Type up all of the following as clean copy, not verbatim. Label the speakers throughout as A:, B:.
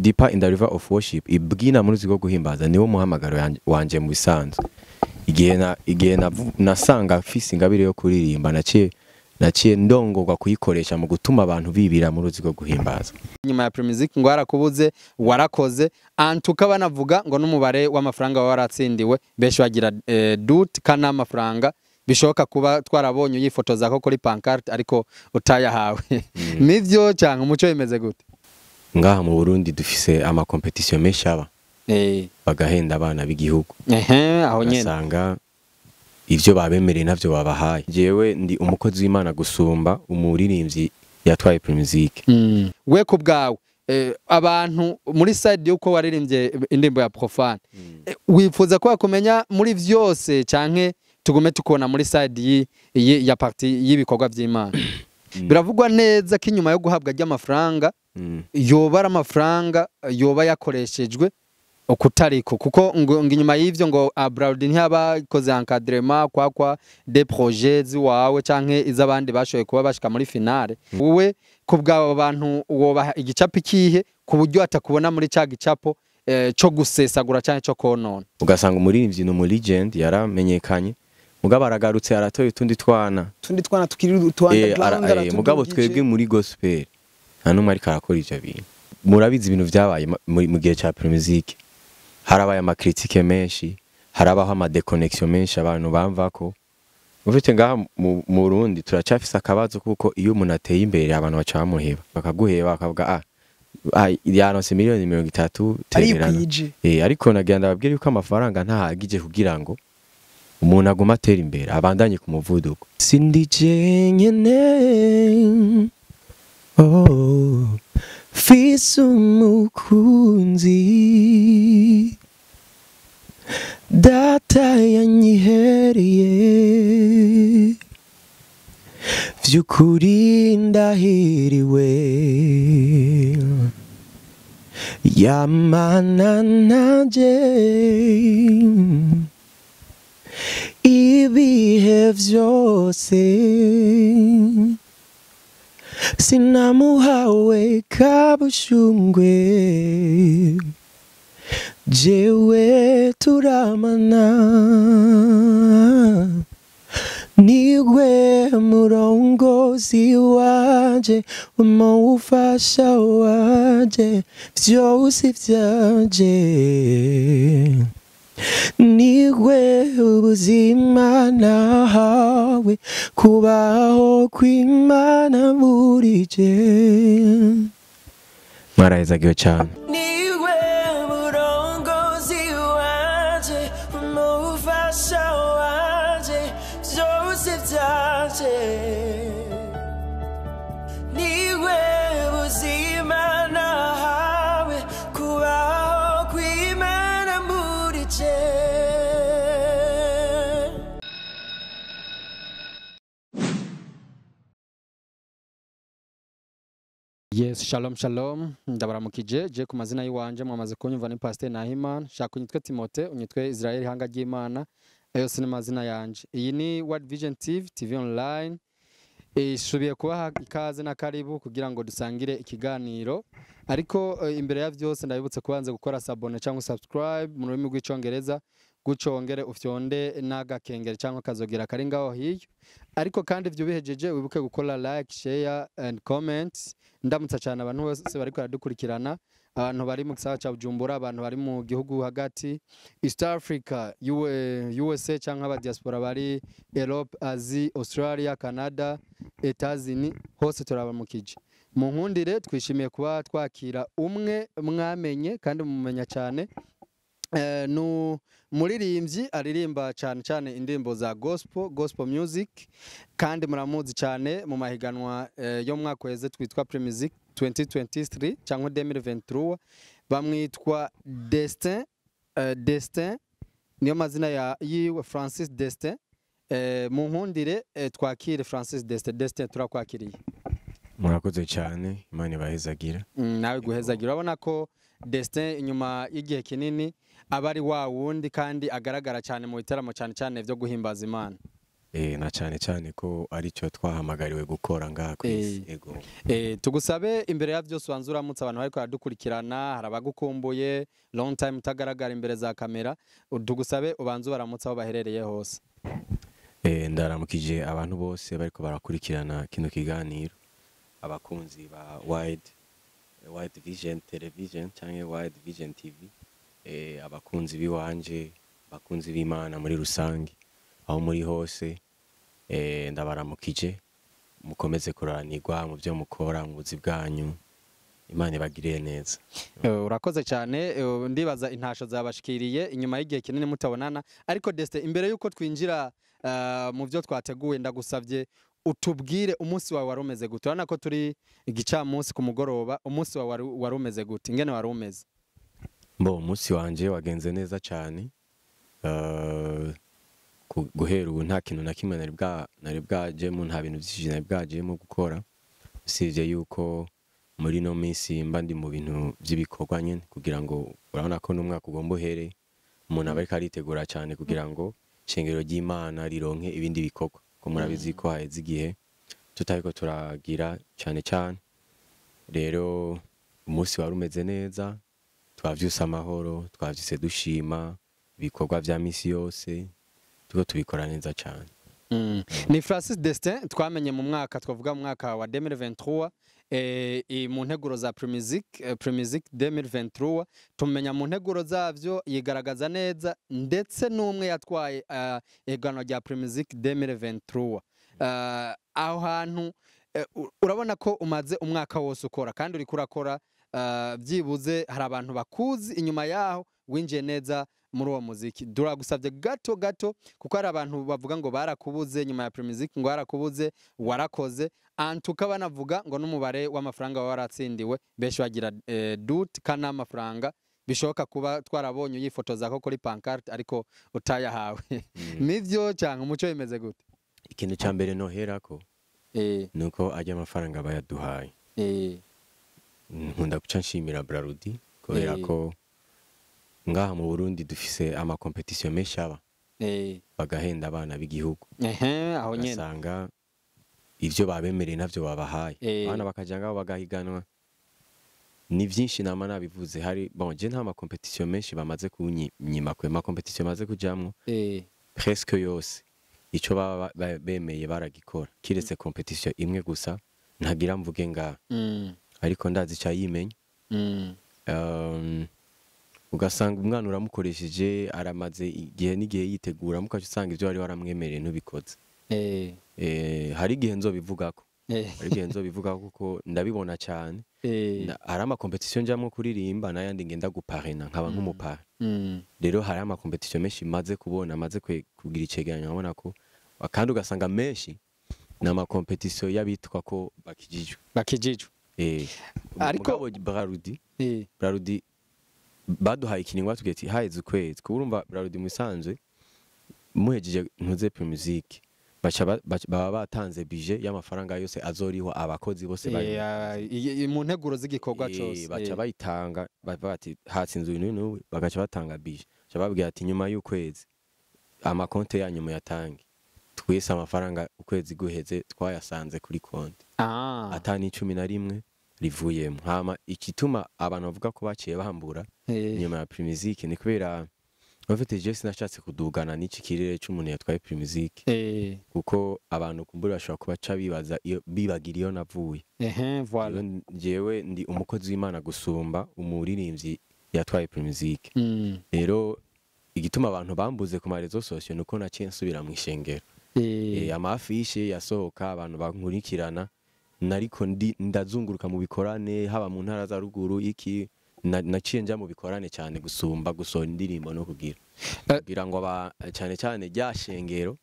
A: Deeper in the River of Worship, ibwina muri zigo guhimbaza, niwo muhamagaro wanje mu bisanzwe. Igihe nasanga mfise ingabire yo kuririmba, naciye ndongorwa kuyikoresha mu gutuma abantu bibira mu ruzigo guhimbaza.
B: Nyuma ya Primusic ngo warakubuze, warakoze antuka, banavuga ngo n'umubare w'amafaranga waratsindiwe benshi bagira doute kana amafaranga bishoboka kuba twarabonye uyifotoza ko kuri pancarte ariko utayahawe. Nivyo cyangwa umuco bimeze gute?
A: Ngaha mu Burundi dufise ama competition menshi aba bagahenda abana b'igihugu.
B: Aho nyene
A: ugasanga ivyo babemereye navyo babahaye. Jewe ndi umukozi w'Imana gusumba umuririmbyi yatwaye Primusic.
B: We ku bwawe, abantu muri side yuko waririmbye indirimbo ya profane, wifuza ko bakumenya muri vyose canke tugume tukubona muri side ya partie y'ibikorwa vy'Imana? Biravugwa neza ko inyuma yo guhabwa ry'amafaranga yoba ari amafaranga yoba yakoreshejwe ukutariko, kuko ngo inyuma y'ivyo ngo Braludi ntiyabakoze encadrement kwa des projets ziwawe canke iz'abandi bashoboye kuba bashika muri finale. Wowe ku bw'abo bantu wobaha igicapo ikihe ku buryo atakubona muri ca gicapo co gusesagura canke co konona?
A: Ugasanga umuririmbyi ni umu legend yaramenyekanye, mugabo aragarutse aratoye utundi twana,
C: tundi twana tukiri utu underground.
A: Mugabo twebwe muri gospel nta n'umwe ariko arakora ivyo bintu. Murabizi ibintu vyabaye mu gihe ca Primusic, harabaye ama critique menshi, harabaho ama déconnexion menshi abantu bamvako. Ufite ngaha mu Burundi turacafise akabazo, kuko iyo umuntu ateye imbere abantu baca bamuheba, bakaguheba, bakavuga ah yaronse 30 miliyoni tererana.
C: Arikwije.
A: Ariko nagira ndababwira yuko amafaranga ntahagije kugira ngo umuntu aguma atera imbere abandanye ku muvuduko. Sindi jenyene, oh, fise umukunzi data yanyihereye, vy'ukuri ndahiriwe, yamana nanje ibihe vyose, sinamuhawe kabushungwe, jewe turamana, niwe murongozi wanje, umufasha wanje, vyose vyanje, niwe ubuzima nahawe, kubaho kw'Imana burije. Mwarahezagiwe cyane. Niwe murongozi wanje, umufasha wanje, vyose vyanje, niwe buzima nahawe, kubaho kw'Imana burije.
B: Yes, shalom shalom, ndabaramukije. Je ku mazina yiwanje mwamaze kunyumva ni Pasteur Nahimana, shaka unyitwe Timote, unyitwe Israel hanga ry'Imana, ayo ni mazina yanje. Iyi ni World Vision TV, TV online. Isubiye kubaha ikaze na karibu kugira ngo dusangire ikiganiro. Ariko imbere ya vyose ndabibutse kubanza gukora s'abonner cyangwa subscribe mu rurimi rw'Icongereza, guco wongere ufyonde n'agakengeri cyangwa akazogera kari ngaho hiyo. Ariko kandi ivyo bihejeje wibuke gukora like, share and comment. Ndamutsa cyane abantu bose bariko baradukurikirana, abantu bari mu gisagara ca Bujumbura, abantu bari mu gihugu hagati, East Africa, USA cyangwa aba diaspora bari Europe, Asie, Australia, Canada, Etats-Unis, hose turabamukije. Mu nkundire twishimiye kuba twakira umwe mwamenye kandi mumenya cyane, nu muririmbyi aririmba cyane cyane indirimbo za gospel, gospel music, kandi muramuzi cyane mu mahiganwa yo mwaka weze twitwa Primusic 2023 cyangwa 2023. Bamwitwa Destin, Destin niyo mazina ya yiwe, Francis Destin. Mu nkundire twakire Francis Destin. Destin, turakwakiriye.
A: Murakoze cyane, Imana ibahezagira.
B: Nawe guhezagira. Urabona ko Destin inyuma y'igihe kinini aba ari wa wundi kandi agaragara cyane mu bitaramo cyane cyane byo guhimbaza Imana.
A: Na cyane cyane ko aricyo twahamagariwe gukora ngaha ku isi. Ego.
B: Tugusabe imbere ya byose ubanze uramutse abantu bariko baradukurikirana, hari abagukumbuye long time utagaragara imbere za kamera. Tugusabe ubanze ubaramutse aho baherereye hose.
A: Ndaramukije abantu bose bariko barakurikirana kino kiganiro, abakunzi ba Wide Vision Television canke Wide Vision TV, abakunzi biwanje, abakunzi b'Imana muri rusange aho muri hose, ndabaramukije. Mukomeze kuranirwa mu byo mukora mu buzi bwanyu, Imana ibagiriye neza.
B: Urakoze cyane. Ndibaza intasho zabashikiriye inyuma y'igihe kinini mutabonana. Ariko Destin, imbere yuko twinjira mu byo twateguye, ndagusabye utubwire umunsi wawe wari umeze gute. Urabona ko turi igicamunsi ku mugoroba, umunsi wawe wari umeze gute, ingene wari umeze?
A: Mbo umunsi wanje wagenze neza cyane. Guhera ubu nta kintu na kimwe nari bwajemo, nta bintu byinshi nari bwajemo gukora, usibye yuko muri no minsi mba ndi mu bintu by'ibikorwa nyine, kugira ngo urabona ko n'umwaka ugomba uhere, umuntu aba ariko aritegura cyane kugira ngo ishengero ry'Imana rironke ibindi bikorwa, ko murabizi ko haheze igihe tutariko turagira cyane cyane. Rero umunsi wari umeze neza, twavyuse amahoro, twavyuse dushima ibikorwa vya misi yose, turiko tubikora neza cyane.
B: Ni Francis Destin twamenye mu mwaka, twavuga mu mwaka wa 2023, mu nteguro za Primusic, Primusic 2023, tumenya mu nteguro zavyo yigaragaza neza, ndetse n'umwe yatwaye ihiganwa rya Primusic 2023. Aho hantu urabona ko umaze umwaka wose ukora kandi uriko urakora, byibuze hari abantu bakuzi inyuma yaho winjiye neza muri uwo muziki. Duragusabye gato gato, kuko hari abantu bavuga ngo barakubuze nyuma ya Primusic, ngo barakubuze warakoze antuka, banavuga ngo n'umubare w'amafaranga waba waratsindiwe benshi bagira doute kana amafaranga bishoboka kuba twarabonye uyifotoza ko kuri pancarte ariko utayahawe. Nivyo cyangwa umuco bimeze gute?
A: Ikintu cya mbere noherako nuko ajya amafaranga bayaduhaye. Nkunda guca nshimira Brarudi kubera ko ngaha mu Burundi dufise ama competition menshi aba bagahenda abana b'igihugu.
B: Aho nyene
A: ugasanga ivyo babemereye navyo babahaye, abana bakaja ngaho bagahiganwa. Ni vyinshi nama nabivuze, hari bon je nta ma competition menshi bamaze kunyima, kwe ma competition maze kujamwo presque yose ico baba bemeye baragikora, kiretse competition imwe gusa ntagira mvuge ngaha, ariko ndazi cayimenya. Ugasanga umwana uramukoresheje aramaze igihe n'igihe yitegura, mukaca usanga ivyo wari waramwemereye ntubikoze. Hari igihe nzobivugako, hari igihe nzobivugako kuko ndabibona cyane. Hari ama competition njamwo kuririmba n'ayandi ngenda guparena nkaba nk'umupare. Rero hari ama competition menshi maze kubona, maze kugira icegeranyo nkabona ko, kandi ugasanga menshi ni ama competition y'abitwa ko bakijijwe.
B: Bakijijwe. Ariko
A: mugabo Brarudi baduhaye ikiringo batubwiye ati haheze ukwezi, kuko urumva Brarudi musanzwe muhejeje ntuze Primusic baca baba batanze budget y'amafaranga yose azoriho abakozi bose
B: bari mu nteguro z'igikorwa cose,
A: baca bayitanga bavuga ati hatsinzwe uyu n'uyu, bagaca batanga budget, baca babwira ati nyuma y'ukwezi amakonte yanyu muyatange. Twese amafaranga ukwezi guheze twayasanze kuri konti, atani 11 rivuyemo. Hama ikituma abantu bavuga ko baciye bahambura nyuma ya Primusic ni kubera bafite je sinashatse kudugana n'iki kirere c'umuntu yatwaye Primusic, kuko abantu kumbura bashobora kubaca bibaza iyo bibagira iyo navuye.
B: Voilà,
A: jewe ndi umukozi w'Imana gusumba umuririmbyi yatwaye Primusic. Rero igituma abantu bambuze ku marezo sosio nuko naciye nsubira mu ishengero. Amafishe yasohoka abantu bankurikirana, nariko ndazunguruka mu bikorane haba mu ntara za ruguru iki, naciye nja mu bikorane cyane gusumba gusohora indirimbo no kugira ngo cyane cyane rya shengero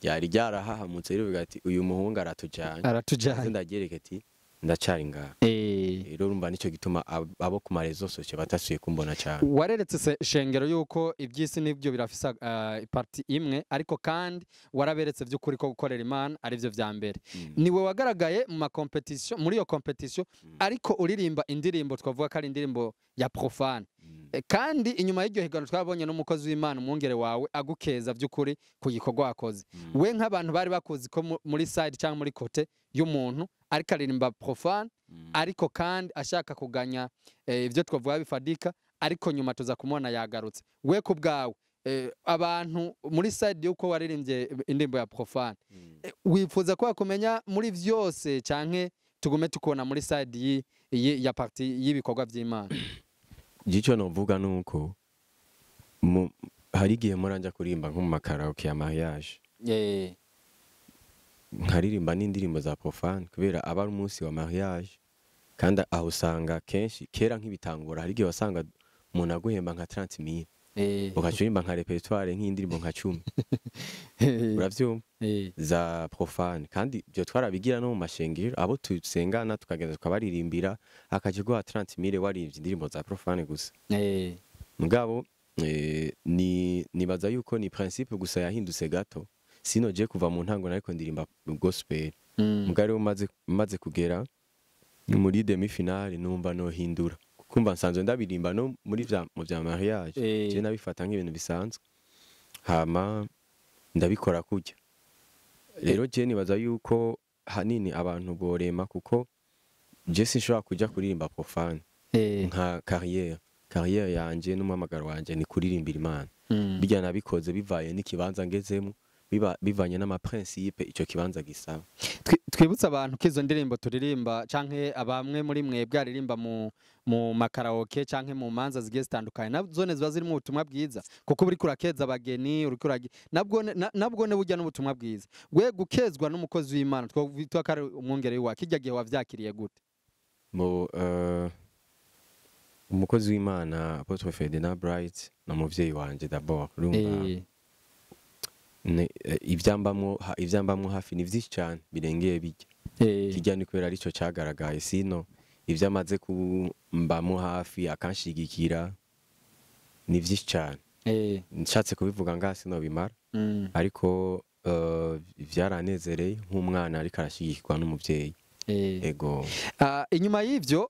A: ryari ryarahahamutse rero bigati uyu muhungu aratujanye, ndagereka ati ndacari ngaha. Rero urumva nico gituma abo ku marezo sosio batasuye kumbona cyane.
B: Wareretse shengero yuko ibyisi nibyo birafisa parti imwe, ariko kandi waraberetse by'ukuri ko gukorera Imana ari byo vya mbere. Niwe wagaragaye mu ma competition, muri iyo competition, ariko uririmba indirimbo twavuga ko ari indirimbo ya profane. Kandi inyuma y'iryo higanwa twabonye n'umukozi w'Imana, umwungere wawe, agukeza by'ukuri ku gikorwa wakoze. We nk'abantu bari bakuzi ko muri side cyangwa muri côté y'umuntu ariko aririmba profane, ariko kandi ashaka kuganya ibyo twavuga bifadika, ariko nyuma tuza kumubona yagarutse. We ku bwawe, abantu muri side y'uko waririmbye indirimbo ya profane, wifuza ko bakumenya muri vyose, canke tugume tukubona muri side ya partie y'ibikorwa vy'Imana?
A: Icyo novuga nuko hari igihe muranja kuririmba nko mu ma karaoke ya mariage, nkaririmba n'indirimbo za profane kubera aba ari umunsi wa mariage. Kandi aho usanga kenshi kera nk'ibitangura, hari igihe wasanga umuntu aguhemba nka 30 000, ugaca uririmba nka répertoire nk'indirimbo nka 10, uravyumva, za profane. Kandi ibyo twarabigira no mu mashengero, abo tusengana tukagenda tukabaririmbira, akaja guha 30 000 waririmbye indirimbo za profane gusa. Mugabo ni nibaza yuko ni principe gusa yahindutse gato. Sino je kuva mu ntango nariko ndirimba gospel. Mugabo rero maze kugera muri demi finale, numva no hindura, kumva nsanzwe ndabirimba no muri vya mu vya mariage. Je nabifata nk'ibintu bisanzwe, hama ndabikora kurya. Rero je nibaza yuko hanini abantu borema, kuko je sinshobora kuja kuririmba profane nka carrière. Carrière yanje n'umuhamagaro wanje ni kuririmbira Imana. Bijya nabikoze bivaye n'ikibanza ngezemo, biba bivanye n'ama principe ico kibanza gisaba.
B: Twibutse abantu ko izo ndirimbo turirimba, canke abamwe muri mwebwe aririmba mu ma karaoke canke mu manza zigiye zitandukanye, nazo ziba zirimo ubutumwa bwiza, kuko uri kurakeza abageni, uri kuragi nabwo ne burya n'ubutumwa bwiza. We gukezwa n'umukozi w'Imana twitwa ko ari umwungere wa kijya gihe, wavyakiriye gute?
A: Mo umukozi w'Imana Apôtre Ferdinand Bright na muvyeyi wanje d'abord, urumva. Ivyambamwo hafi ni vyinshi cane birengeye bijya. Kijya ni kubera arico cagaragaye, sino ivyo amaze kumbamwo hafi akanshigikira ni vyinshi cane. Nshatse kubivuga ngaha sinobimara, ariko vyaranezereye nk'umwana ariko arashigikirwa n'umuvyeyi. Ego.
B: Inyuma y'ivyo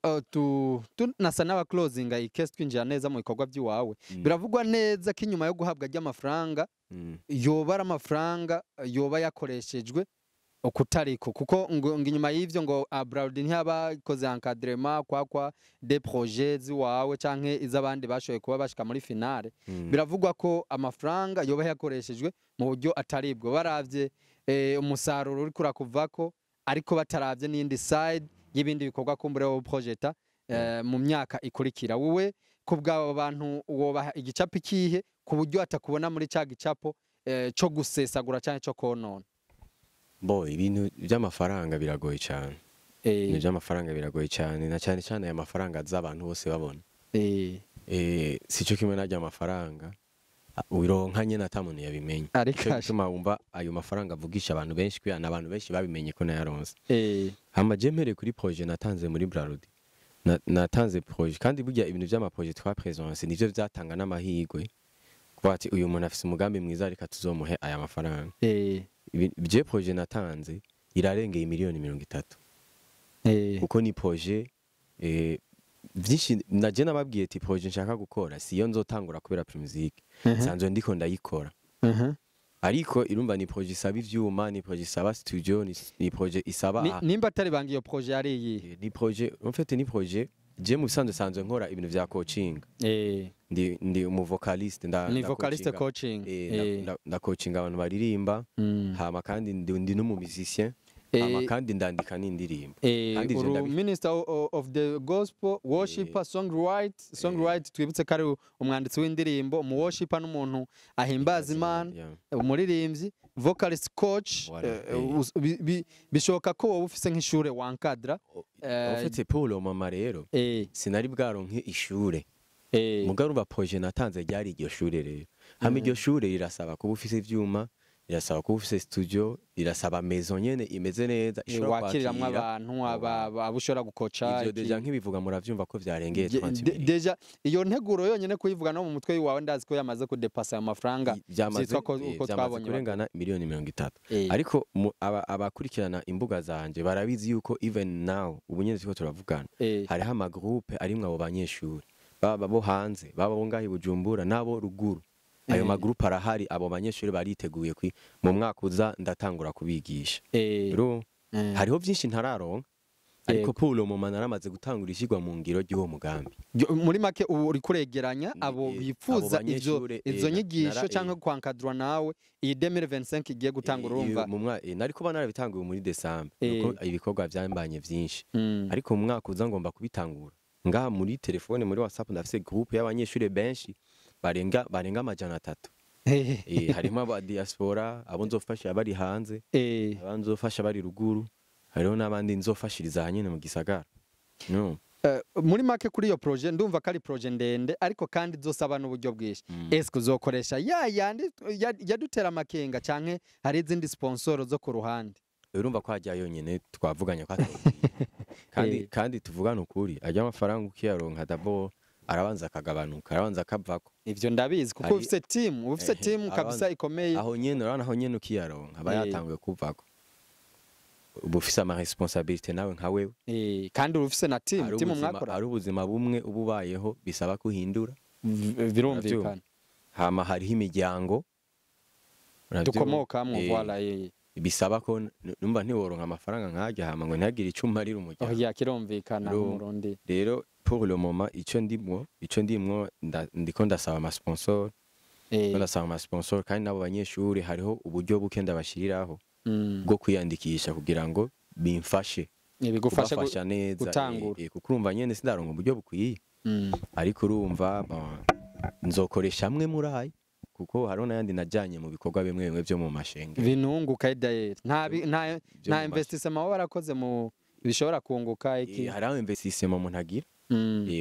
B: tunasa n'aba closing iyi case, twinjira neza mu bikorwa by'iwawe. Biravugwa neza ko inyuma yo guhabwa ry'amafaranga, yoba ari amafaranga yoba yakoreshejwe ukutariko, kuko ngo inyuma y'ivyo ngo Brarudi ntiyabakoze encadrement kwa des projets ziwawe canke iz'abandi bashoboye kuba bashika muri finale. Biravugwa ko amafaranga yoba yakoreshejwe mu buryo ataribwo, baravye umusaruro uriko urakuvako, ariko bataravye n'iyindi side y'ibindi bikorwa kumbure wo projeta mu myaka ikurikira. Wowe ku bw'abo bantu wobaha igicapo ikihe, ku buryo atakubona muri ca gicapo co gusesagura canke co konona?
A: Bo ibintu by'amafaranga biragoye cyane. Ibintu by'amafaranga biragoye cyane, na cyane cyane aya mafaranga aza abantu bose babona. Sico kimwe n'arya amafaranga uronka nyene ata muntu yabimenye.
B: Ariko
A: Ico gituma wumva ayo mafaranga avugisha abantu benshi, kubera n'abantu benshi babimenye ko nayaronse. Hama je mpereye kuri projet natanze muri Brarudi. Natanze projet, kandi burya ibintu vy'ama projet twa présence nivyo vyatanga n'amahirwe. Kuvuga ati uyu muntu afise umugambi mwiza, reka tuzomuhe aya mafaranga. Je projet natanze irarengeye 30 miliyoni. Kuko ni projet vyinshi naje nababwiye ati projet nshaka gukora siyo nzotangura kubera Primusic. Nsanzwe ndiko ndayikora. Ariko irumva ni projet isaba ivyuma, ni projet isaba studio, ni projet isaba
B: Nimba atari banga, iyo projet ari iyihe?
A: Ni projet, en fait ni projet, je mu bisanzwe sanzwe nkora ibintu vya coaching. Ndi umu vocaliste, nda
B: Ni
A: nda
B: vocaliste
A: coachinga.
B: Coaching.
A: Nda coachinga abantu baririmba. Hama kandi ndi n'umu musicien. Hama kandi ndandika n'indirimbo. Kandi ivyo
B: Uru minister of the gospel worshipper, songwrite. Twibutse ko ari umwanditsi w'indirimbo, umu worshipper n'umuntu ahimbaza Imana, umuririmbyi, vocalist coach.
A: Voilà,
B: Bishoboka ko wowe ufise nk'ishure wankadra.
A: En fait pour le moment rero sinari bwaronke ishure. Mugabo urumva projet natanze ryari iryo shure rero. Hama iryo shure rirasaba kuba ufise ivyuma, rirasaba kuba ufise studio, rirasaba maison nyene imeze neza ishobora
B: wakiriramwo
A: kwakira
B: abantu abo ushobora gukoca.
A: Ivyo déjà nkibivuga muravyumva ko vyarengeye 30 millions.
B: Déjà iyo nteguro yonyene kuyivuga no mu mutwe wawe, ndazi ko yamaze kudepasa ayo mafaranga.
A: Vyamaze
B: vyitwa ko uko
A: vyamaze
B: twabonye
A: kurengana 30 miliyoni. Ariko abakurikirana imbuga zanje barabizi yuko even now, ubu nyene turiko turavugana, hariho ama groupe arimwo abo banyeshuri. Baba bo hanze, baba bo ngaha i Bujumbura n'abo ruguru. Ayo magroupe arahari, abo banyeshuri bariteguye mu mwaka uza ndatangura kubigisha. Rero hariho byinshi ntararonka, ariko pour le moment naramaze gutangura ishyirwa mu ngiro ry'uwo mugambi.
B: Muri make ubu uri kuregeranya abo
A: abo
B: bifuza ivyo
A: banyeshure,
B: izo nyigisho canke kwankadrwa nawe iyi 2025 igiye gutangura, urumva.
A: Mu nari kuba narabitanguye muri December, nuko ibikorwa byambanye vyinshi, ariko mu mwaka uza ngomba kubitangura. Ngaha muri telefone, muri WhatsApp, ndafise groupe y'abanyeshure benshi barenga 300. Harimo aba diaspora, abo nzofasha bari hanze, abo nzofasha bari ruguru, hariho n'abandi nzofashiriza hanyene mu gisagara no.
B: Muri make kuri iyo projet ndumva ko ari projet ndende, ariko kandi zosaba n'uburyo bwinshi. Eske uzokoresha ya yandi yadutera amakenga, canke hari izindi sponsor zo ku ruhande?
A: Urumva ko hajya yonyene twavuganye ko atobwiye. Kandi kandi tuvugane ukuri, ajya amafaranga ukiyaronka d'abord arabanza akagabanuka, arabanza akavako.
B: Ivyo ndabizi kuko ufise team, ufise team kabisa ikomeye.
A: Aho nyene urabona, aho nyene ukiyaronka aba yatanguye kuvako, uba ufise ama responsabilité nawe nka wewe.
B: Kandi ufise na team,
A: Hari
B: team
A: ubuzima,
B: mwakora.
A: hari ubuzima bumwe uba ubayeho bisaba ko uhindura.
B: Birumvikana.
A: Hama hariho imiryango, uravyumva?
B: Dukomokamwo, voilà.
A: Bisaba ko numva ntiworonka amafaranga nk'arya hama ngo ntihagire ico umarira umuryango.
B: Oya, kirumvikana nk'umurundi.
A: Rero pour le moment ico ndimwo ndiko ndasaba ama sponsor. Ndiko ndasaba ama sponsor, kandi n'abo banyeshuri hariho uburyo buke ndabashiriraho bwo kwiyandikisha kugira ngo bimfashe
B: bigufashe
A: kubafasha neza,
B: gutangura.
A: Kuko urumva nyene sindaronka uburyo bukwiye, ariko urumva, bon, nzokoresha amwe muri ayo kuko hariho n'ayandi najanye mu bikorwa bimwe bimwe vyo mu mashengero.
B: Binunguka d'ailleurs, nta nta
A: Vyo
B: nta
A: mu
B: investissement waba warakoze mu bishobora kunguka iki?
A: Hariho investissement umuntu agira,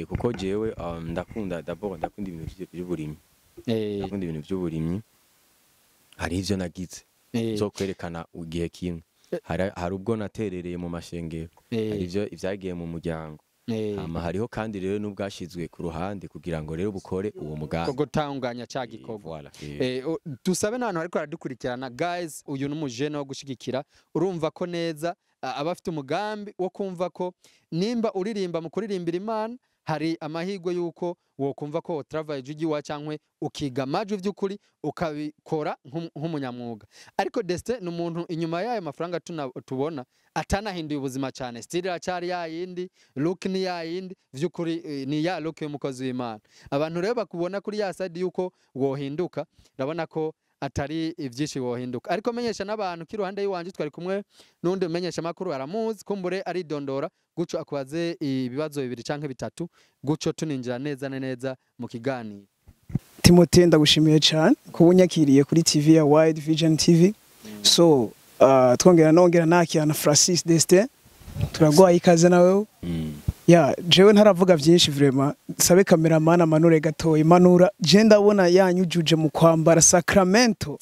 A: kuko jewe ndakunda, d'abord ndakunda ibintu vy'uburimyi. Ndakunda ibintu vy'uburimyi, hari ivyo nagize zo kwerekana igihe kimwe. Hari ubwo naterereye mu mashengero, hari ivyo ivyagiye mu muryango, hama hariho kandi rero n'ubwashizwe ku ruhande kugira ngo rero bukore uwo mugambi.
B: Ko gutanganya ca gikorwa.
A: Voilà.
B: Dusabe n'abantu bariko baradukurikirana, guys, uyu ni umujene wo gushigikira. Urumva ko neza aba afite umugambi wo kumva ko nimba uririmba mu kuririmbira Imana, hari amahirwe yuko wokumva ko wotravaye ijwi cankwe ukiga amajwi vy'ukuri, ukabikora nk'umunyamwuga. Ariko Destin ni umuntu inyuma y'ayo mafaranga tubona atanahinduye ubuzima cyane, style iracyari yayindi, look ni yayindi, vy'ukuri ni ya look y'umukozi w'Imana. Abantu rero bakubona kuri ya side yuko wohinduka, urabona ko atari ibyinshi wohinduka. Ariko menyesha n'abantu ko iruhande y'iwanje twari kumwe n'undi menyesha makuru, aramuzi kumbure, aridondora guco akubaze ibibazo bibiri canke bitatu, guco tuninjira neza na neza mu kiganiro.
C: Timote, ndagushimiye cyane kuba unyakiriye kuri TV ya Wide Vision TV. So twongera nongera nakira na Francis Destin, turaguhaye ikaze nawe. Ya, jewe ntaravuga byinshi vraiment, sabe cameraman amanure gatoya, manura. Je ndabona yanyujuje mu kwambara Sacramento.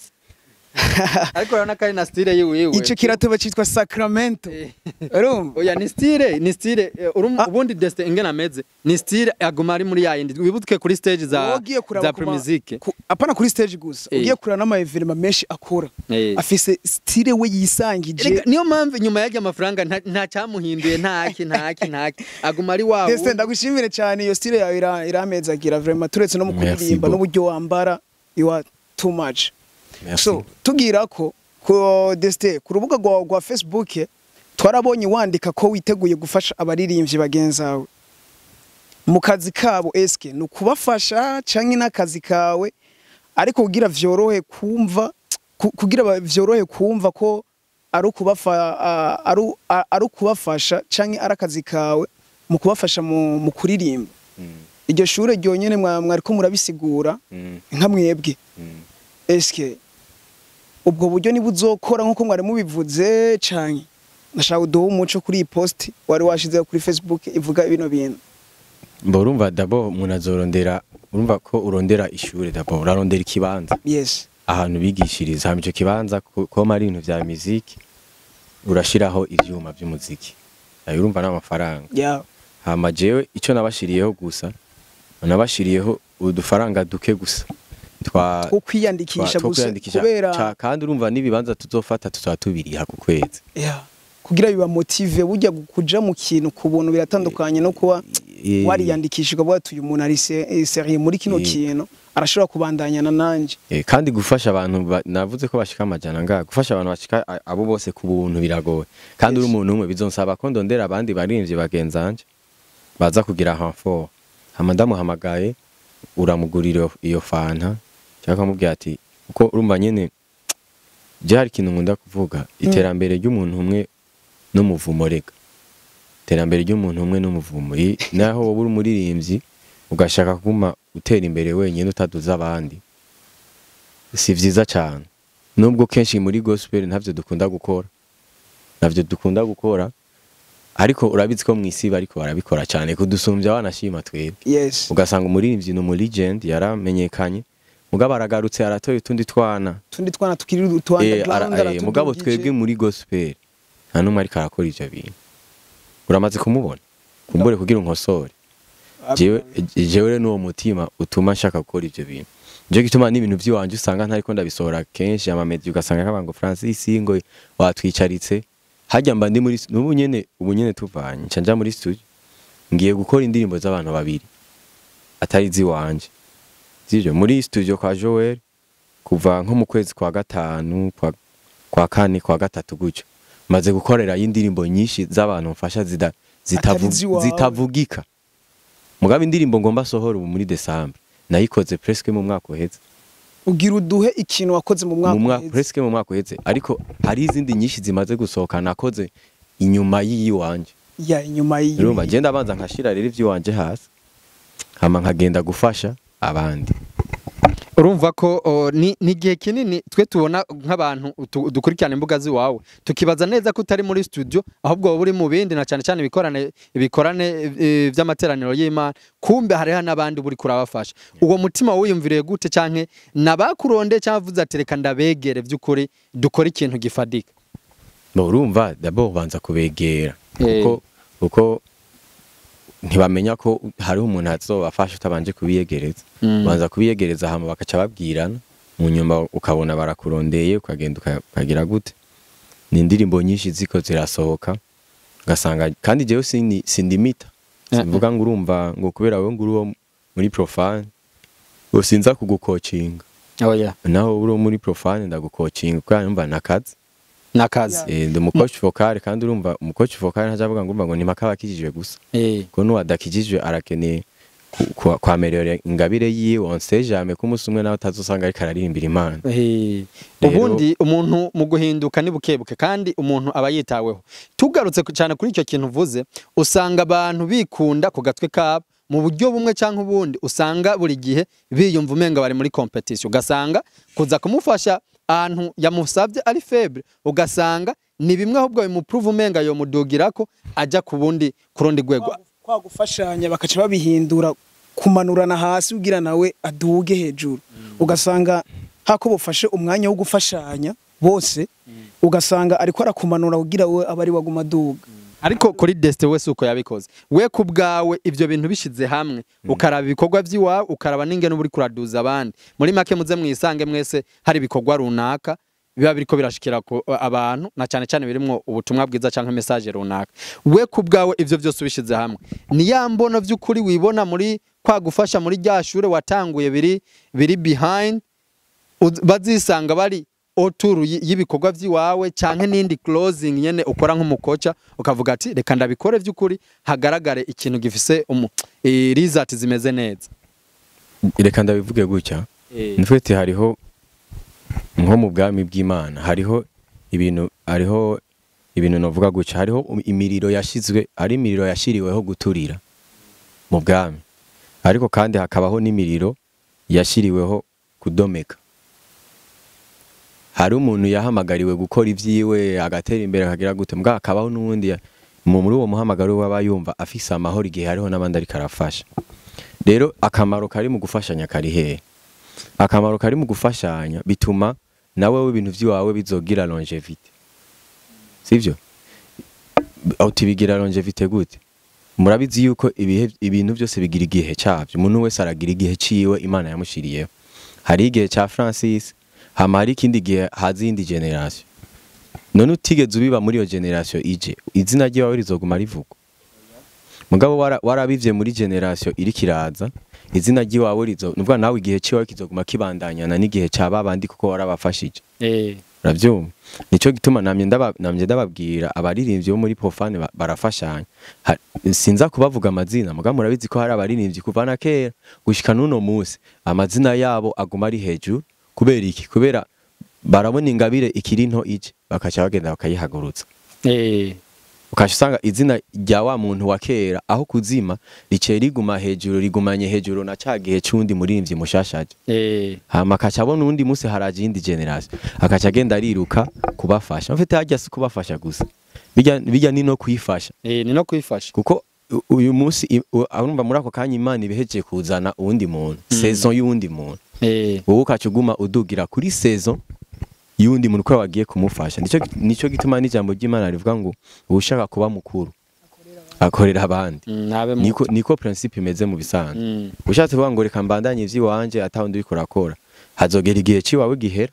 B: Ariko urabona ko ari na style yiwiwe.
C: Ico kiratoba citwa Sacramento, urumva?
B: Oya, ni style, ubundi Destin ingene ameze ni style, aguma ari muri yayindi, wibuke kuri stage za
C: Ugiye kuraba
B: za Primusic.
C: Apana kuri stage gusa, ugiye kuraba n'ama événements menshi akora, afise style we yisangije.
B: Erega niyo mpamvu inyuma y'arya mafaranga nta cyamuhinduye, ntaki ntaki ntaki, aguma ari wa
C: Destin,
B: wundi.
C: ndagushimire cyane, iyo style yawe iramezagira vraiment, turetse no mu
A: Merci
C: kuririmba
A: beaucoup.
C: n'uburyo wambara, you are too much.
A: Merci.
C: So tugira ko Destin, ku rubuga rwawe rwa Facebook twarabonye wandika ko witeguye gufasha abaririmbyi bagenzi bawe mu kazi kabo. Eske ni ukubafasha canke n'akazi kawe? Ariko kugira vyorohe kumva, kugira vyorohe kumva ko ari ukubafasha canke ari akazi kawe mu kubafasha mu kuririmba, iryo shure ryonyene mwariko murabisigura nka mwebwe. Eske ubwo buryo niba uzokora nkuko mwari mubivuze, canke ndashaka uduhe umuco kuri iyi post wari washize kuri Facebook ivuga bino bintu?
A: Mbo urumva, d'abord umuntu azorondera, urumva ko urondera ishure, d'abord urarondera ikibanza ahantu bigishiriza, hama ico kibanza koma ari ibintu vya muziki, urashiraho ivyuma vy'umuziki. Ayo urumva n'amafaranga. Hama jewe ico nabashiriyeho gusa, nabashiriyeho udufaranga duke gusa twa
C: two kwiyandikisha
A: two
C: gusa
A: kwiyandikisha.
C: Kubera
A: Kandi urumva n'ibibanza tuzofata tuzaba tubiriha ku kwezi.
C: Yeah. Kugira biba motive, burya kuja mu kintu ku buntu biratandukanye no kuba Wariyandikishije ukavuga ati uyu muntu ari sérieux muri kino kintu, arashobora kubandanyana nanje.
A: Kandi gufasha abantu, navuze ko bashika amajana ngaha, gufasha abantu bashika abo bose ku buntu biragoye. Kandi uri umuntu umwe, bizonsaba ko ndondera abandi barimvye bagenzanje baza kugira renfort. Hama ndamuhamagaye, uramugurira iyo fanta cyangwa akamubwira ati, kuko urumva nyene je hari ikintu nkunda kuvuga, iterambere ry'umuntu umwe n'umuvumo. Rega iterambere ry'umuntu umwe n'umuvumo. Naho wowe uri umuririmbyi ugashaka kuguma utera imbere wenyine utaduza abandi, si vyiza cyane. Nubwo kenshi muri gospel ntavyo dukunda gukora, ntavyo dukunda gukora, ariko urabizi ko mw'isi bariko barabikora cyane kudusumbya, wanashima twebwe. Ugasanga umuririmbyi ni umu legend, yaramenyekanye, mugabo aragarutse aratoye utundi twana,
C: tundi twana tukiri utu underground.
A: Mugabo twebwe muri gospel nta n'umwe ariko arakora ivyo bintu. Uramaze kumubona kumbure kugira unkosore. Jewe n'uwo mutima utuma nshaka gukora ivyo bintu, nico gituma n'ibintu vy'iwanje usanga ntariko ndabisohora kenshi. Ama media ugasanga kabango Francis ngo watwicaritse hajya. Mba ndi muri n'ubu nyene, ubu nyene tuvanye nca nja muri studio, ngiye gukora indirimbo z'abantu babiri atari iziwanje. Sivyo, muri studio kwa Joel kuva nko mu kwezi kwa gatanu, kwa kane, kwa gatatu gutyo, maze gukorera y'indirimbo nyinshi z'abantu mfasha zitavugika. Mugabo indirimbo ngomba sohora ubu muri December nayikoze presque mu mwaka uheze.
C: Ugira uduhe ikintu wakoze mu mwaka
A: uheze? Presque mu mwaka uheze, ariko hari izindi nyinshi zimaze gusohoka nakoze inyuma y'iyiwanje.
C: Ya, inyuma y'iyi.
A: Urumva ngenda abanza nkashira rero ivy'iwanje hasi, hama nkagenda gufasha abandi.
B: Urumva ko ni igihe kinini twe tubona nk'abantu dukurikirana imbuga ziwawe, tukibaza neza ko utari muri studio, ahubwo wowe uri mu bindi, na cyane cyane ibikorane vy'amateraniro y'Imana. Kumbe hariho n'abandi buri kurabafasha. Uwo mutima wiyumviriye gute, canke nabakuronde, cyangwa avuze ati reka ndabegere vy'ukuri dukore ikintu gifadika?
A: Bo, urumva d'abord banza kubegera, kuko ntibamenya ko hariho umuntu azobafasha utabanje kubiyegereza. Banza kubiyegereza, hama bakaca babwirana, mu nyuma ukabona barakurondeye, ukagenda ukagira gute. Ni indirimbo nyinshi ziko zirasohoka, ugasanga kandi jewe sindimita, simvuga ngo urumva ngo kubera wowe ngo uri uwo muri profane usinza kugukocinga.
B: Oya.
A: Naho uri uwo muri profane ndagukocinga, kuko numva nakazi.
B: Nakazi.
A: Ndi umucoach vocal, kandi urumva umucoach vocal ntaja avuga ngo urumva ngo ni mpaka abakijijwe gusa, ko n'uwadakijijwe arakeneye kwameliora ingabire yiwe. On sait jamais ko umunsi umwe nawe utazosanga ariko araririmbira Imana.
B: Ubundi umuntu mu guhinduka ni bukebuke, kandi umuntu aba yitaweho. Tugarutse cyane kuri icyo kintu uvuze, usanga abantu bikunda ku gatwe kabo mu buryo bumwe cyangwa ubundi, usanga buri gihe biyumva umenga bari muri competition, ugasanga kuza kumufasha ahantu yamusabye ari faible, ugasanga ni bimwe ahubwo bimuprove umenga yo mudugirako ajya ku bundi, ku rundi rwego.
C: Kwa gufashanya bakaca babihindura kumanurana hasi ugira nawe aduge hejuru. Ugasanga hako bufashe umwanya wo gufashanya bose, ugasanga ariko arakumanura kugira we abari waguma duga.
B: Ariko kuri Destin wese uko yabikoze, we ku bwawe ivyo bintu bishize hamwe, ukaraba ibikorwa vy'iwawe, ukaraba n'ingene uri kuraduza abandi, muri make muze mwisange mwese hari ibikorwa runaka biba biriko birashikira ku abantu, na cyane cyane birimwo ubutumwa bwiza canke message runaka, we ku bwawe ivyo byose ubishize hamwe, ni ya mbono vy'ukuri wibona muri kwa gufasha muri rya shure watanguye biri behind, bazisanga bari autour y'ibikorwa vy'iwawe, canke n'indi closing nyene ukora nk'umukoca, ukavuga ati reka ndabikore vy'ukuri hagaragare ikintu gifise result zimeze neza?
A: Reka ndabivuge gutya. Nfite hariho nko mu bwami bw'Imana hariho ibintu novuga gutya, hariho imiriro yashizwe, ari imiriro yashiriweho guturira mu bwami, ariko kandi hakabaho n'imiriro yashiriweho kudomeka. Hari umuntu yahamagariwe gukora ivyiwe agatera imbere akagira gute, mbwa hakabaho n'uwundi muri uwo muhamagaro we aba yumva afise amahoro igihe hariho n'abandi ariko arafasha. Rero akamaro kari mu gufashanya kari hehe? Akamaro kari mu gufashanya bituma nawe ibintu vy'iwawe bizogira longevity, sivyo? Uti bigira longevity gute? Murabizi yuko ibihe, ibintu byose bigira igihe cyavyo. Umuntu wese aragira igihe ciwe Imana yamushiriyeho. Hari igihe ca Francis, hama hari ikindi gihe haza iyindi generation. None utigeze ubiba muri iyo generation ije, izina ryawe rizoguma rivugwa. Mugabo warabivye muri generation iri kiraza, izina ry'iwawe rizo nuvuga nawe igihe ciwawe kizoguma kibandanyana n'igihe ca babandi kuko warabafashije. Uravyumva? Nico gituma namye ndababwira abaririmbyi bo muri profane barafashanya. Sinza kubavuga amazina, mugabo murabizi ko hari abaririmbyi kuva na kera gushika n'uno munsi amazina yabo aguma ari hejuru. Kubera iki? Kubera barabona ingabire ikiri nto ije bakaca bagenda bakayihagurutsa. Ukaca usanga izina rya wa muntu wa kera aho kuzima rice riguma hejuru, rigumanye hejuru na ca gihe c'undi muririmbyi mushashaje. Hama akaca abona uwundi munsi haraje iyindi generation, akaca agenda ariruka kubafasha. Mfite harya si kubafasha gusa, bijya ni no kwifasha.
B: Ni no kwifasha
A: kuko uyu munsi urumva muri ako kanya Imana ibihejeje kuzana uwundi muntu, saison y'uwundi muntu. Wowe ukaca uguma udugira kuri saison yundi muntu ko wagiye kumufasha. Nico gituma n'ijambo ry'Imana rivuga ngo ushaka kuba mukuru akorera abandi. Niko principe imeze mu bisanzwe. Ushatse kuvuga ngo reka mbandanye ivy'iwanje atawundi uriko urakora, hazogera igihe ciwawe gihera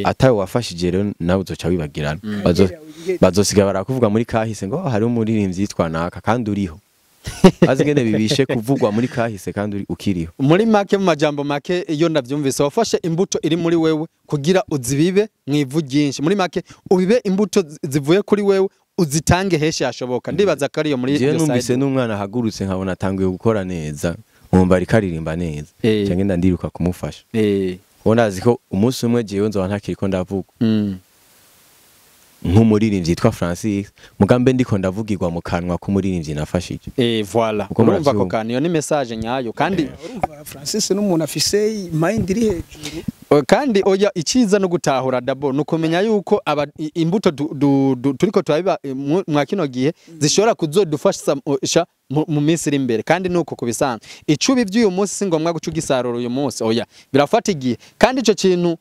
A: atawe wafashije, rero nawe uzoca wibagirana. Bazosiga barakuvuga muri kahise ngo hari umuririmbyi yitwa naka kandi uriho. Azi ngene bibishe kuvugwa muri kahise kandi ukiriho.
B: Muri make, mu majambo make, iyo ndavyumvise wafashe imbuto iri muri wewe kugira uzibibe mwivu ryinshi. Muri make ubibe imbuto zivuye kuri wewe uzitange heshi yashoboka. Ndibaza ko ariyo muri
A: iyo numvise n'umwana ahagurutse nkabona atanguye gukora neza, nkumva ariko aririmba neza, canke ndandiruka kumufasha. Ubu ndazi ko umunsi umwe jewe nzoba ntakiriko ndavuga nk'umuririmbyi yitwa Francis, mugambe ndiko ndavugirwa mu kanwa k'umuririmbyi nafashije.
B: Voilà. Urumva ko kandi iyo ni message nyayo kandi
C: urumva Francis n'umuntu afise mind iri hejuru.
B: Kandi oya iciza no gutahura dabo nukumenya yuko imbuto turiko turabiba mwa kino gihe zishobora kuzodufasha mu minsi iri imbere. Kandi nuko kubisanzwe icubi by'uyu munsi si ngombwa guca ugisarura uyu munsi, oya birafata igihe. Kandi ico kintu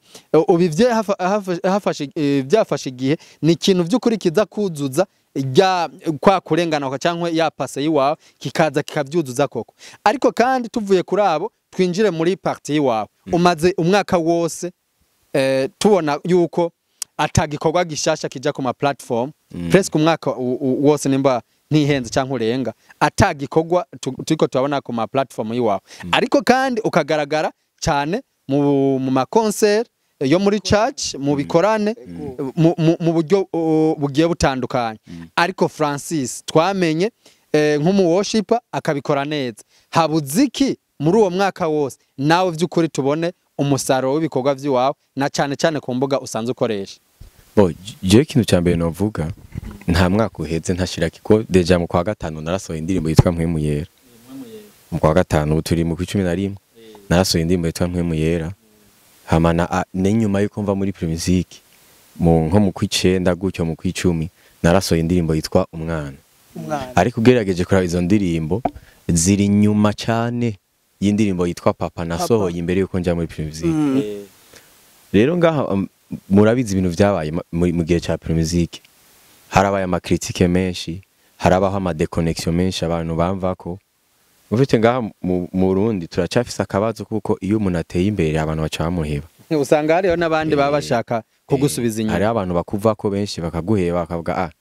B: ubivye byafashe igihe ni ikintu by'ukuri kiza kuzuza ya kwa kurengana cyangwa ya pase yiwawe kikaza kikavyuzuza koko. Ariko kandi tuvuye kuri abo twinjire muri parti yiwawe. Umaze umwaka wose tubona yuko atagikorwa gishasha kija ku ma platform presque umwaka wose nimba ntihenze cyangwa urenga atagikorwa turiko turabona ku ma platform yiwawe. Ariko kandi ukagaragara cyane mu ma concert yo muri church, mu bikorane, mu buryo bugiye butandukanye. Ariko Francis twamenye nk'umu worshiper akabikora neza. Habuziki muri uwo mwaka wose nawe vy'ukuri tubone umusaruro w'ibikorwa vy'iwawe na cyane cyane ku mbuga usanzwe ukoresha?
A: Bo je ikintu cya mbere novuga, nta mwaka uheze ntashira kiko. Deja mu kwa gatanu narasohoye indirimbo yitwa Mpwemu Yera. Mu kwa gatanu turi mu 11 narasohoye indirimbo yitwa Mpwemu Yera. Hamana nenyuma yuko mva muri Primusic mu nko mu kwicenda gutyo mu kwicumi narasohoye indirimbo yitwa Umwana. Ariko ugerageje kuraba izo ndirimbo ziri nyuma cyane y'indirimbo yitwa Papa nasohoye imbere yuko nja muri Primusic. Rero ngaha murabizi ibintu vyabaye mu gihe ca Primusic. Harabaye ama critique menshi, harabaho ama déconnexion menshi abantu bamvako. Ufite ngaha mu Burundi turacafise akabazo kuko iyo umuntu ateye imbere abantu baca bamuheba.
B: Usanga hariho n'abandi baba bashaka kugusubiza inyuma.
A: Hariho abantu bakuvako benshi bakaguheba bakavuga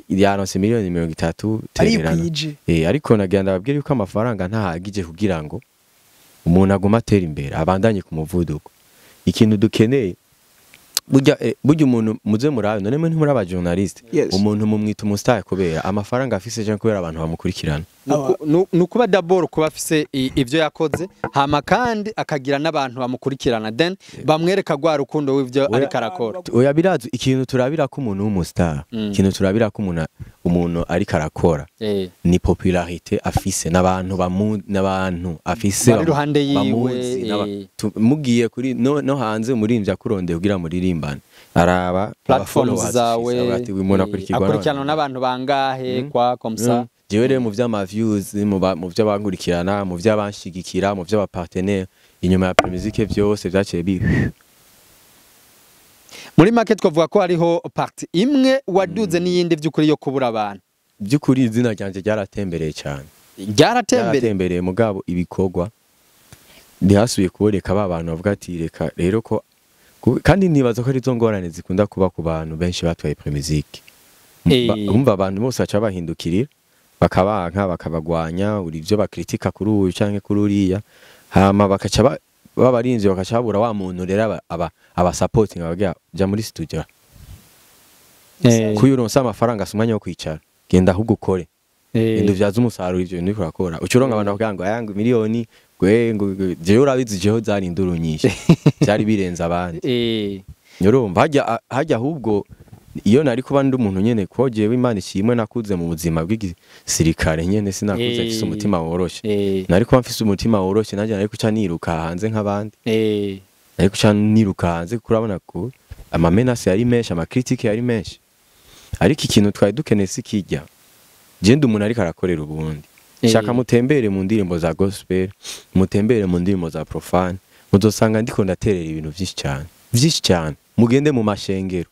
A: yaronse miliyoni 30 tererana. Ariko nagira ndababwira yuko amafaranga ntahagije kugira ngo umuntu aguma atera imbere abandanye ku muvuduko. Ikintu dukeneye burya umuntu muze murabe none mwe ntimuri aba journaliste, umuntu mumwita umustar kubera amafaranga afise cyangwa kubera abantu bamukurikirana.
B: Nukuba d'abord kuba afise ivyo yakoze, hama kandi akagira n'abantu bamukurikirana, then bamwereka gwa rukundo w'ivyo ariko arakora.
A: Oya birazi ikintu turabira ko umuntu w'umustar, ikintu turabira ko umuntu ariko arakora ni popularité afise n'abantu n'abantu afise
B: bari ruhande yiwe.
A: Mugiye kuri no hanze umurimbyi akurondeye kugira muririmbane, araba
B: platforms zawe akurikirana n'abantu bangahe kwa komsa.
A: Jewe rero mu vy'ama views, mu vy'abankurikirana, mu vy'abanshigikira, mu vy'abapartenaire, inyuma ya Primusic vyose vyaciye bi.
B: Muri make twavuga ko hariho parti imwe waduze n'iyindi vy'ukuri yo kubura abantu.
A: By'ukuri izina ryanje ryaratembereye cyane. Ryaratembereye mugabo ibikorwa ntihasubiye kuboneka ba bantu bavuga ati reka rero ko kandi nibaza ko ari zo ngorane zikunda kuba ku bantu benshi batwaye Primusic. Umva abantu bose baca bahindukirira Bakabanka, bakabagwanya, uri ivyo bakritika kuri uyu canke kuri uriya, hama bakaca babarinzi, bakaca babura wa muntu rero aba supporting, abagira ja muri studio. Kuyo uronse amafaranga si umwanya wo kwicara, genda ahubwo ukore. Genda uvyaze umusaruro ivyo bintu uriko urakora. Ucuronka abantu bakugira ngo ayanga miliyoni gwe ngo jewe urabizi, jeho zari induru nyinshi, vyari birenze abandi. Urumva hajya ahubwo iyo nari kuba ndi umuntu nyene, ko jewe Imana ishimwe nakuze mu buzima bw'igisirikare nyene, sinakuze mfise umutima woroshe. Nari kuba mfise umutima woroshe, nanjye nari kuca niruka hanze nk'abandi. Nari kuca niruka hanze, kuko urabona ko ama menaces yari menshi, ama critiques yari menshi, ariko ikintu twari dukeneye si kijya. Je ndi umuntu ariko arakorera ubundi. Shaka mutembere mu ndirimbo za gospel, mutembere mu ndirimbo za profane, muzosanga ndiko ndaterera ibintu vyinshi cyane, vyinshi cyane. Mugende mu mashengero,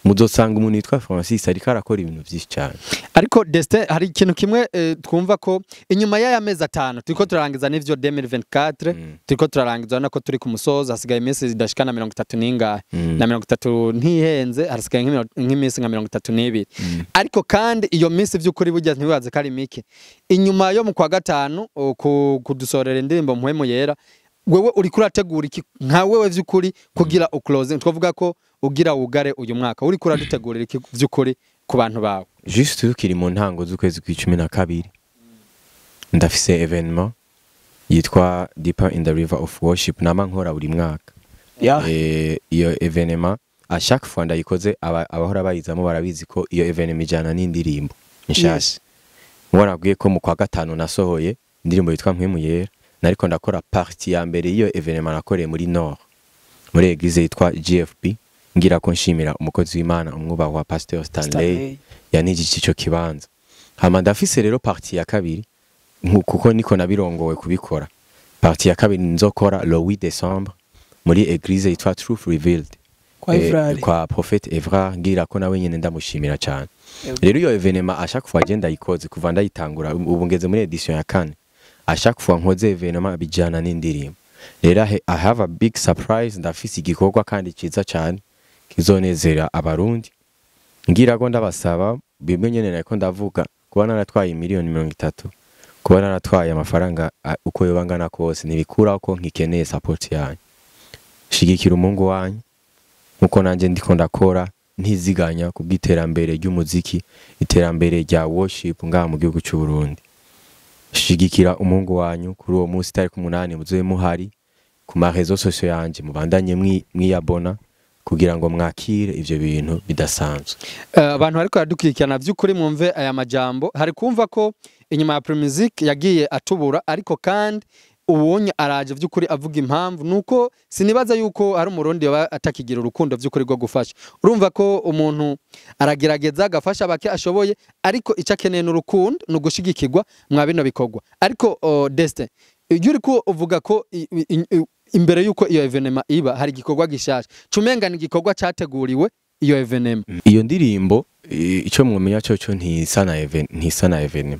A: muzosanga umuntu yitwa Francis ariko arakora ibintu vyinshi cyane.
B: Ariko Destin, hari ikintu kimwe twumva ko inyuma y'aya mezi 5 turiko turarangiza, n'ivyo 2024 turiko turarangiza, urabona ko turi ku musozo, hasigaye iminsi idashika na 30 n'ingahe, na 30 ntihenze, hasigaye nk'iminsi nka 32. Ariko kandi iyo minsi vy'ukuri burya ntiwibaze ko ari mike. Inyuma yo mu kwa gatanu kudusorera indirimbo Mpwemu Yera, wewe uriko urategura iki nka wewe vy'ukuri kugira uclose, twavuga ko ugira wugare uyu mwaka, uriko uradutegurira iki vy'ukuri ku bantu bawe?
A: Juste tukiri mu ntango z'ukwezi kw'icumi na kabiri, ndafise événement yitwa Deeper in the River of Worship, nama nkora buri mwaka. Iyo événement, à chaque fois ndayikoze, abahora bayizamo barabizi ko iyo événement ijana n'indirimbo nshasha. Ngo nabwiye ko mu kwa gatanu nasohoye indirimbo yitwa Mpwemu Yera, nariko ndakora partie ya mbere y'iyo événement nakoreye muri Nord, muri église yitwa GFP, ngira ko nshimira umukozi w'Imana umwubahwa Pasteur Stanley,
C: Stanley.
A: yanigije ico kibanza. Hama ndafise rero partie ya kabiri, kuko niko nabirongowe kubikora. Partie ya kabiri nzokora le 8 décembre muri église yitwa Truth Revealed
C: Kwa Evrard.
A: Kwa Prophète Evrard, ngira ko nawe nyene ndamushimira cyane. Rero iyo événement, à chaque fois agenda ndayikoze kuva ndayitangura, ubu ngeze muri édition ya kane, à chaque fois nkoze événement bijana n'indirimbo. Rero I have a big surprise, ndafise igikorwa kandi ciza cyane kizonezera Abarundi. Ngira ko ndabasaba bimwe nyene nariko ndavuga, kuba naratwaye miliyoni 30, kuba naratwaye amafaranga uko yoba angana kose, ntibikuraho ko nkikeneye support yanyu. Shigikira umuhungu wanyu nkuko nanjye ndiko ndakora ntiziganya kubw'iterambere ry'umuziki, iterambere rya worship ngaha mu gihugu cy'u Burundi. Shigikira umuhungu wanyu kuri uwo munsi tariki 8, muzobe muhari ku ma réseaux sociaux yanje, mubandanye mwiyabona kugira ngo mwakire ivyo bintu bidasanzwe.
B: Abantu bariko baradukurikirana, vy'ukuri mwumve aya majambo. Hari kumva ko inyuma ya Primusic yagiye atubura, ariko kandi ubonye araje vy'ukuri avuga impamvu nuko sinibaza yuko hari Umurundi yoba atakigira urukundo vy'ukuri rwo gufasha. Urumva ko umuntu aragerageza agafasha bake ashoboye, ariko icyo akeneye ni urukundo, ni ugushigikirwa mwa bino bikorwa. Ariko Destin, iyo uriko uvuga ko imbere yuko iyo événement iba hari igikorwa gishasha, cumenga ni igikorwa categuriwe iyo événement.
A: Iyo ndirimbo, ico mwomenya cyo ntisa na événement.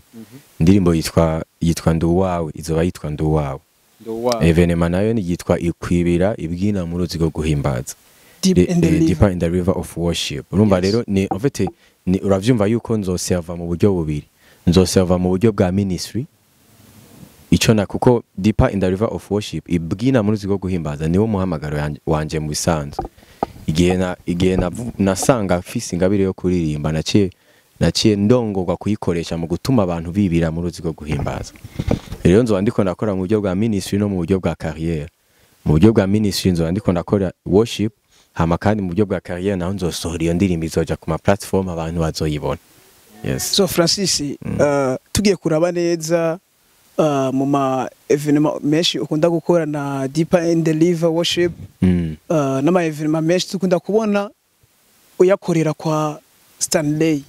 A: Indirimbo yitwa Nduwawe, izoba yitwa Nduwawe. Événement nayo ni yitwa Ikwibira Ibwina mu Ruzi rwo Guhimbaza.
C: Deep in the river.
A: Deeper in the River of Worship. Urumva rero ni en fait ni uravyumva yuko nzoserva mu buryo bubiri. Nzoserva mu buryo bwa ministry, ico na kuko Deeper in the River of Worship, Ibwina mu Ruzi rwo Guhimbaza, niwo muhamagaro wanje mu bisanzwe. Igihe nasanga mfise ingabire yo kuririmba, naciye ndongorwa kuyikoresha mu gutuma abantu bibira mu ruzi rwo guhimbaza. Rero nzoba ndiko ndakora mu buryo bwa ministry no mu buryo bwa carrière. Mu buryo bwa ministry nzoba ndiko ndakora worship, hama kandi mu buryo bwa carrière naho nzosohora iyo ndirimbo, izoja ku ma platform, abantu bazoyibona. Yes.
C: So Francis, tugiye kuraba neza mu ma événement menshi ukunda gukora na Deeper in the River Worship, n'ama événement menshi dukunda kubona uyakorera kwa Stanley.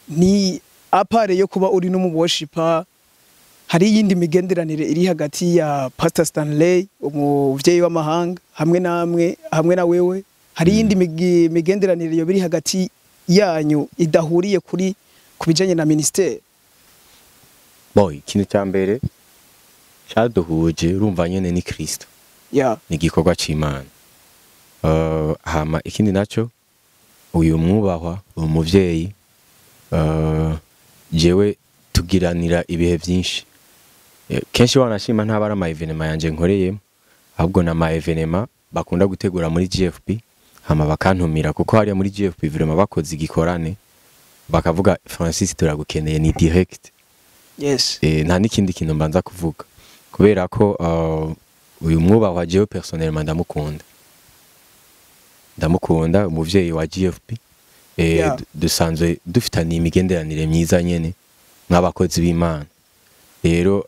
C: Ni à part yo kuba uri no mu worshiper, hari iyindi migenderanire iri hagati ya Pastor Stanley, umuvyeyi w'amahanga, hamwe namwe, hamwe na wewe? Hari iyindi migenderanire yo biri hagati yanyu idahuriye kuri ku bijanye na ministère?
A: Boy, ikintu cya mbere cyaduhuje, urumva nyene, ni Kristo. Ni igikorwa c'Imana. Hama ikindi naco, uyu mwubahwa, uyu muvyeyi Jewe tugiranira ibihe byinshi. Kenshi wanashima ntaba ari ama événement yanje nkoreyemo, ahubwo na ama événement bakunda gutegura muri GFP, hama bakantumira, kuko hariya muri GFP vraiment bakoze igikorane bakavuga Francis turagukeneye, ni direct. Nta n'ikindi kintu mbanza kuvuga, kubera ko uyu mwubahwa jewe personnellement ndamukunda, ndamukunda umuvyeyi wa GFP. Dusanzwe dufitaniye imigenderanire myiza nyene nk'abakozi b'Imana. Rero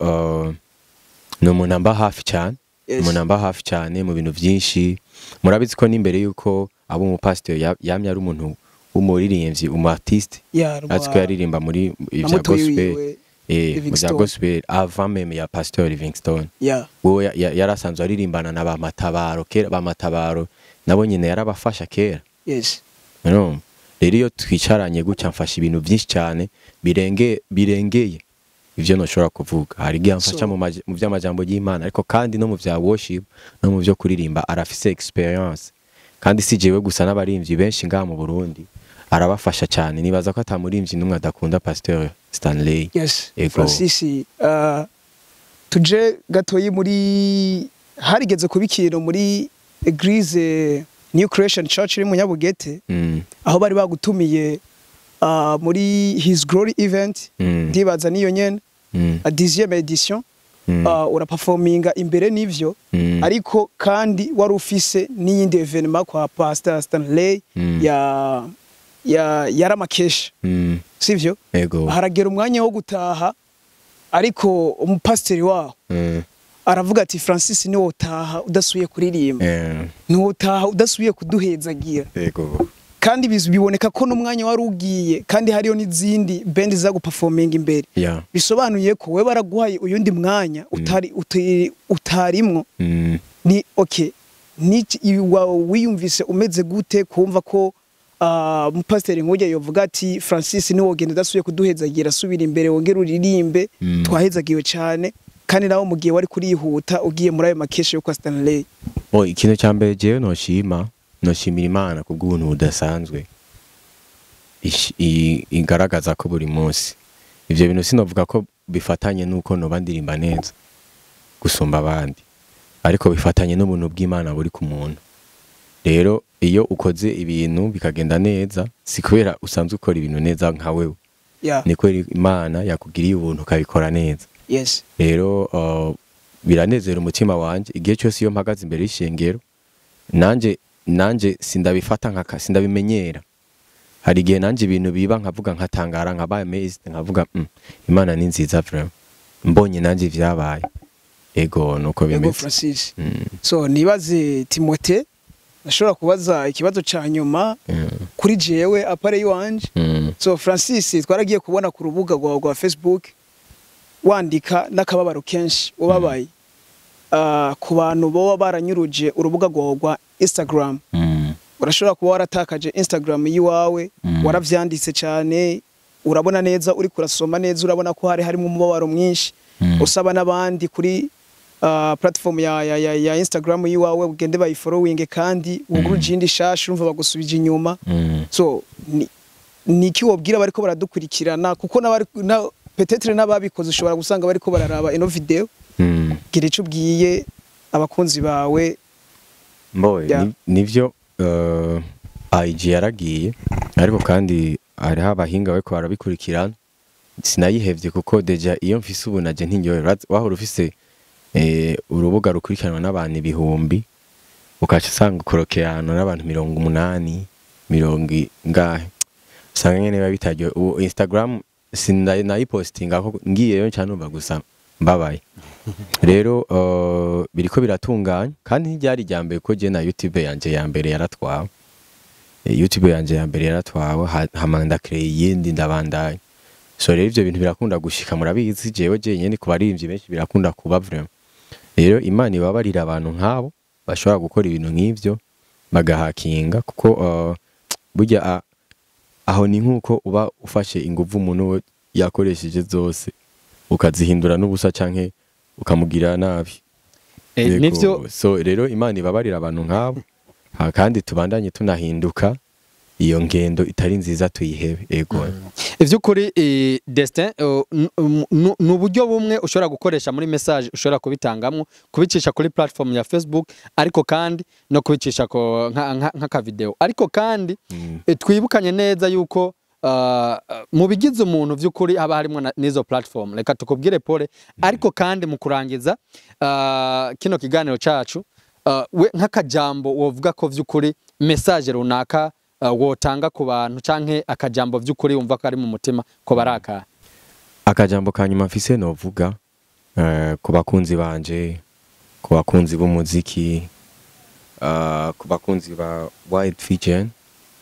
A: ni umuntu amba hafi cyane, umuntu amba hafi cyane mu bintu byinshi. Murabizi ko n'imbere yuko aba umupasiteri yamye ari umuntu w'umuririmbyi, umu artiste. Azi ko yaririmba muri
C: Na
A: ivya
C: mutoyi
A: gospel,
C: wiwe,
A: mu vya
C: Livingstone.
A: gospel avant même ya Pastor Livingstone. Wewe yarasanzwe aririmbana na ba Matabaro kera, ba Matabaro nabo nyine yarabafasha kera. Urumva? Rero iyo twicaranye gutya mfasha ibintu byinshi cyane birengeye ivyo noshobora kuvuga. Hari igihe amfasha mu vy'amajambo y'Imana, ariko kandi no mu vya worship no mu vyo kuririmba arafise experience. Kandi si jewe gusa, n'abarimvyi benshi ngaha mu Burundi arabafasha cyane. Nibaza ko atamurimvyi n'umwe adakunda Pasteur Stanley. Ego.
C: Francis, tuje gatoyi muri harigeze kuba ikintu muri Eglise New Creation Church iri mu Nyabugete, aho bari bagutumiye muri His Glory event. Ndibaza niyo nyene, a 10e edition. Uraperforminga imbere n'ivyo, ariko kandi wari ufise n'iyindi événement kwa Pastor Stanley ya yaramakesha, sivyo?
A: Ego.
C: Haragera umwanya wo gutaha, ariko umupasiteri waho aravuga ati Francis, niwo utaha udasubiye kuririmba, niwo utaha udasubiye kuduhezagira.
A: Ego.
C: Kandi biboneka ko n'umwanya wari ugiye, kandi hariyo n'izindi band za guperforminga imbere. Bisobanuye ko we baraguhaye uyundi mwanya utari utarimwo. Ni okay, niki wiyumvise umeze gute kumva ko umupasiteri nk'ujya yovuga ati Francis, niwogenda udasubiye kuduhezagira, subira imbere wongere uririmbe, twahezagiwe cyane, kandi nawe mu gihe wari kurihuta ugiye muri ayo makesha yo kwa Stanley?
A: Oh, ikintu cya mbere jewe noshimira Imana kubw'ubuntu budasanzwe igaragaza ko buri munsi ivyo bintu sinovuga ko bifatanye nuko noba ndirimba neza gusumba abandi, ariko bifatanye n'ubuntu bw'Imana buri ku muntu. Rero iyo ukoze ibintu bikagenda neza, si kubera usanzwe ukora ibintu neza nka wewe, ni kubera Imana yakugiriye ubuntu ukabikora neza. Rero biranezera umutima wanje igihe cyose iyo mpagaze imbere y'ishengero. Nanje sindabifata nkaka, sindabimenyera. Hari igihe nanje ibintu biba nkavuga, nkatangara, nkabaye amazed, nkavuga Imana ni nziza vraiment, mbonye nanje ivyabaye. Ego, nuko bimeze.
C: Francis. So nibaze Timote nashobora kubaza ikibazo ca nyuma kuri jewe apare yiwanje. So Francis, twaragiye kubona ku rubuga rwawe rwa Facebook wandika n'akababaro kenshi ubabaye ku bantu boba baranyuruje urubuga rwawe rwa Instagram. Urashobora kuba waratakaje Instagram yiwawe. Waravyanditse cyane, urabona neza, uri kurasoma neza, urabona ko hari harimo umubabaro mwinshi, usaba n'abandi kuri platform ya Instagram yiwawe ugende bayifollowing, kandi wuguruje iyindi shasha, urumva bagusubije inyuma. So ni iki wobwira bariko baradukurikirana, kuko n'abari na peut-être n'ababikoze ushobora gusanga bariko bararaba ino video? Gira ico ubwiye abakunzi bawe.
A: Mboye, nivyo, IG yaragiye, ariko kandi hariho abahinga bariko barabikurikirana. Sinayihevye, kuko déjà iyo mfise ubu naje ntinyoye. Wahora ufise urubuga rukurikiranwa n'abantu ibihumbi, ukaca usanga ukorokeye ahantu n'abantu 80, mirongo ingahe, usanga nyene biba bitaryohe. Ubu Instagram sinayipostinga ko ngiyeyo nca numva gusa mbabaye. Rero biriko biratunganya, kandi ntiryari irya mbere, ko je na YouTube yanje ya mbere yaratwawe. YouTube yanje ya mbere yaratwawe, hama ndacreye iyindi, ndabandanya. So rero ivyo bintu birakunda gushika, murabizi, jewe jenyene ku baririmbyi benshi birakunda kuba vraiment. Rero Imana ibabarira abantu nk'abo bashobora gukora ibintu nk'ivyo bagahakinga, kuko burya aho ni nk'uko uba ufashe inguvu umuntu we yakoresheje zose ukazihindura n'ubusa canke ukamugirira nabi. Yego,
B: Nivyo.
A: So rero Imana ibabarira abantu nk'abo, kandi tubandanye tunahinduka. Iyo ngendo itari nziza tuyihebe. Ego.
B: Ivy'ukuri, Destin, ni uburyo bumwe ushobora gukoresha muri message, ushobora kubitangamwo, kubicisha kuri platform ya Facebook, ariko kandi no kubicisha nk'akavideo. Ariko kandi twibukanye neza yuko mu bigize umuntu vy'ukuri haba harimo n'izo platform. Reka tukubwire pole. Ariko kandi mu kurangiza kino kiganiro cacu, we nk'akajambo wovuga ko vy'ukuri message runaka wotanga ku bantu, canke akajambo vy'ukuri wumva ko ari mu mutima ko baraka?
A: Akajambo ka nyuma mfise novuga ku bakunzi banje, ku bakunzi b'umuziki, ku bakunzi ba Wide Vision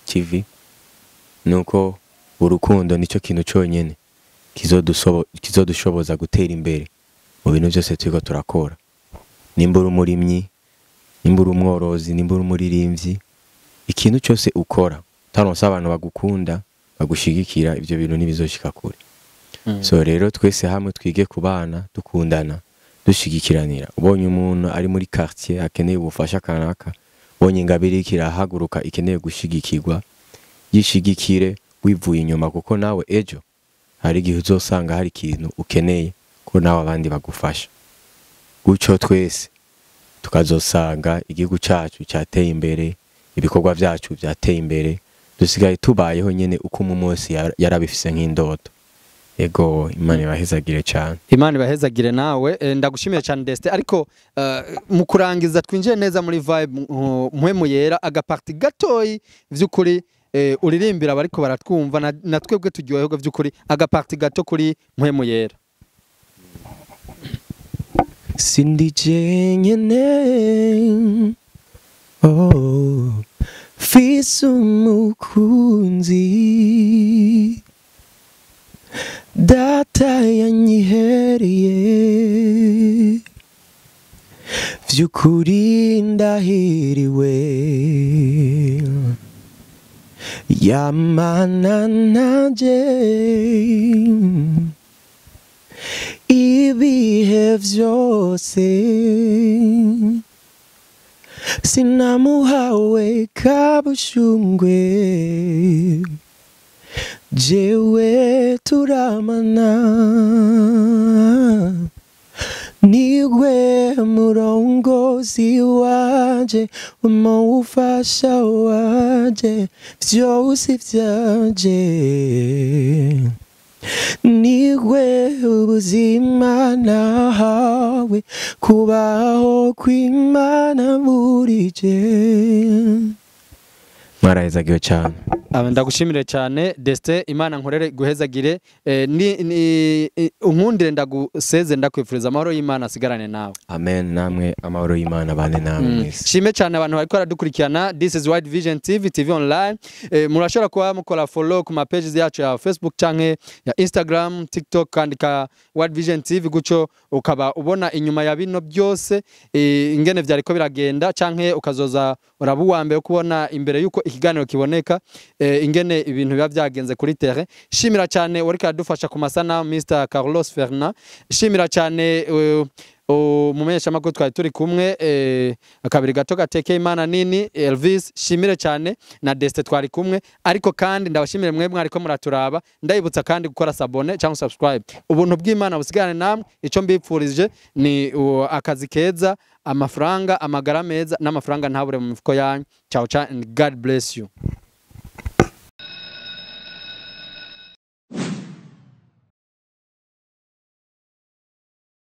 A: TV, nuko urukundo nicyo kintu cyonyene kizodushoboza gutera imbere mu bintu byose turiko turakora. Nimba uri umurimyi, nimba uri umworozi, nimba uri umuririmbyi, ikintu cyose ukora utaronse abantu bagukunda, bagushigikira, ibyo bintu ntibizoshika kure. So rero twese hamwe twige kubana, dukundana, dushigikiranira. Ubonye umuntu ari muri quartier akeneye ubufasha kanaka, ubonye ingabire iriko irahaguruka ikeneye gushigikirwa, yishigikire wivuye inyuma, kuko nawe ejo hari igihe uzosanga hari ikintu ukeneye ko nawe abandi bagufasha. Gutyo twese tukazosanga igihugu cacu cyateye imbere, ibikorwa vyacu byateye imbere, dusigaye tubayeho nyene uko umwe wese yarabifise nk'indoto. Ego, Imana ibahezagire cyane.
B: Imana ibahezagire nawe. Ndagushimiye cyane, Destin. Ariko mu kurangiza twinjiye neza muri vibe Mpwemu Yera, agaparti gatoyi vy'ukuri uririmbira abariko baratwumva na twebwe turyoherwe vy'ukuri, agaparti gato kuri Mpwemu Yera.
A: Sindi jenyene, oh, fise umukunzi, Data yanyihereye, vy'ukuri ndahiriwe, yamana nanje ibihe vyose, sinamuhawe kabushungwe, jewe turamana, niwe murongozi wanje, umufasha wanje, vyose vyanje, niwe ubuzima nahawe, kubaho kw'Imana burije. Mwarahezagiwe cyane.
B: Ndagushimire cyane, Destin. Imana nkorere guhezagire. Ni unkundire ndaguseze, ndakwifuriza amahoro y'Imana asigarane nawe.
A: Amen. Namwe amahoro y'Imana bane namwe mwese.
B: Shime cyane abantu bariko baradukurikirana. This is Wide Vision TV, TV online. Murashobora kuba mukora follow ku ma pages yacu ya Facebook canke ya Instagram, TikTok, kandika Wide Vision TV, gutyo ukaba ubona inyuma ya bino byose ingene vyariko biragenda, canke ukazoza uraba uwa mbere kubona imbere yuko ikiganiro kiboneka, ingene ibintu biba vyagenze kuri terrain. Shimira cyane wariko aradufasha ku masanamu, Mr Carlos Fernand. Shimira cyane umumenyeshamakuru twari turi kumwe, akabiri gato gatekeye Imana nini, Elvis. Shimire cyane na Destin twari kumwe. Ariko kandi ndabashimire mwe mwariko muraturaba, ndayibutsa kandi gukora s'abonner cyangwa subscribe. Ubuntu bw'Imana busigane namwe. Ico mbipfurije ni akazi keza, amafaranga, amagara meza n'amafaranga ntabure mu mifuko yanyu. Ciao ciao and God bless you.